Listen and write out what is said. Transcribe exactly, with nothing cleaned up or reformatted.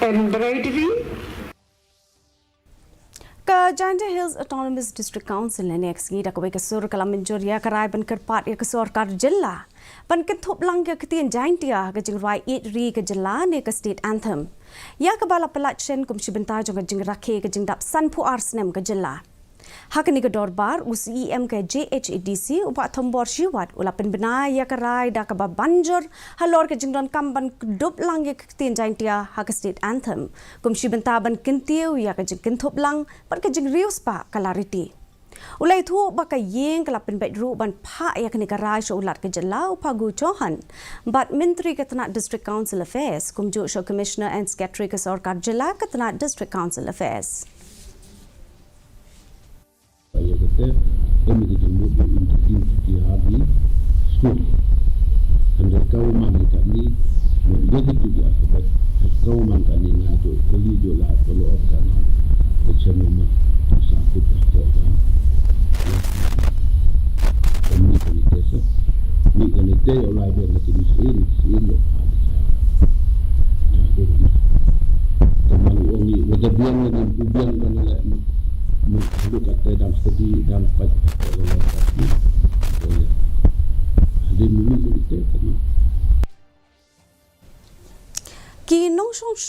Embroidery. Ka Jaintia Hills Autonomous District Council ne next ngi da kawei ka sur ka la mynjur ïa ka rai ban kyrpad ïa ka sorkar jylla ban kynthup lang ïa ka ktien Jaintia ha ka jingrwai ïeit ri ka jylla ne ka State Anthem, ïa kaba la pyllait shen kum shi bynta jong ka jingrakhe ka jingdap sanphew ar snem ka jylla. Ha kane ka dorbar, u C E M ka J H A D C, u Bah Thombor Shiwat, u la pynbna ïa ka rai da kaba ban jur halor ka jingdonkam ban kdup lang ïa ka ktien Jaintia ha ka State Anthem kum shi bynta ban kyntiew ïa ka jingkynthup lang bad ka jingriewspah ka la riti. U la ïathuh ba ka ïing ka la pynbeit ruh ban phah ïa kane ka rai sha u Lat ka jylla, u Phagu Chauhan, bad Myntri ka tnat District Council Affairs, kumjuh sha u Commissioner and Secretary ka sorkar jylla ka tnat District Council Affairs. Ïa kata, em ka jingmut ba un ti ki ha di skul. Hynrei ka u man katni, mut ïa ki tu di alphabet, ka u man katni nga tu kali ju la follow up kana. Ka channel ma sa ku ta ko ta. Em ni ka ni te sa. Ni ka ni te yo la biang ka ti ni sin, sin yo ka ni sa. Na ku ni. Ka man u ngi wa da biang ni ku biang kana le. Mut haduh kata dang steady dang fight kata dang fight.